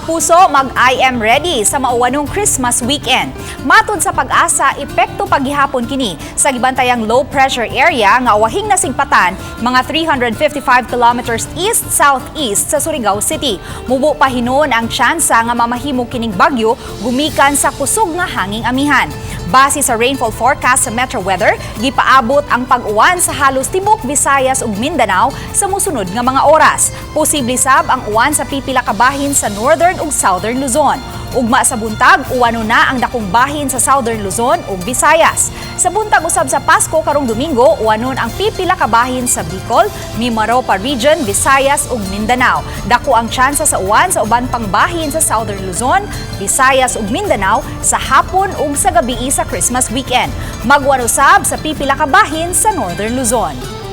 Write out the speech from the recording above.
Kapuso, mag I am ready sa mauwanong Christmas weekend. Matod sa PAGASA, epekto paghihapon kini sa gibantayang low pressure area nga wahing nasigpatan mga 355 kilometers east-southeast sa Surigao City. Mubo pa hinuon ang tsansa nga mamahimo kining bagyo gumikan sa kusog nga hanging amihan. Base sa rainfall forecast sa Metro Weather, gipaabot ang pag-uwan sa halos tibok Visayas ug Mindanao sa musunod nga mga oras. Posible sab ang uwan sa pipila ka bahin sa Northern ug Southern Luzon. Ugma sa buntag, uwano na ang dakong bahin sa Southern Luzon ug Visayas. Sa buntag usab sa Pasko karong Domingo, uwanon ang pipila ka bahin sa Bicol, Mimaropa Region, Visayas ug Mindanao. Dako ang tsansa sa uwan sa uban pang bahin sa Southern Luzon, Visayas ug Mindanao sa hapon ug sa gabi sa Christmas weekend. Mag-uwan usab sa pipila ka bahin sa Northern Luzon.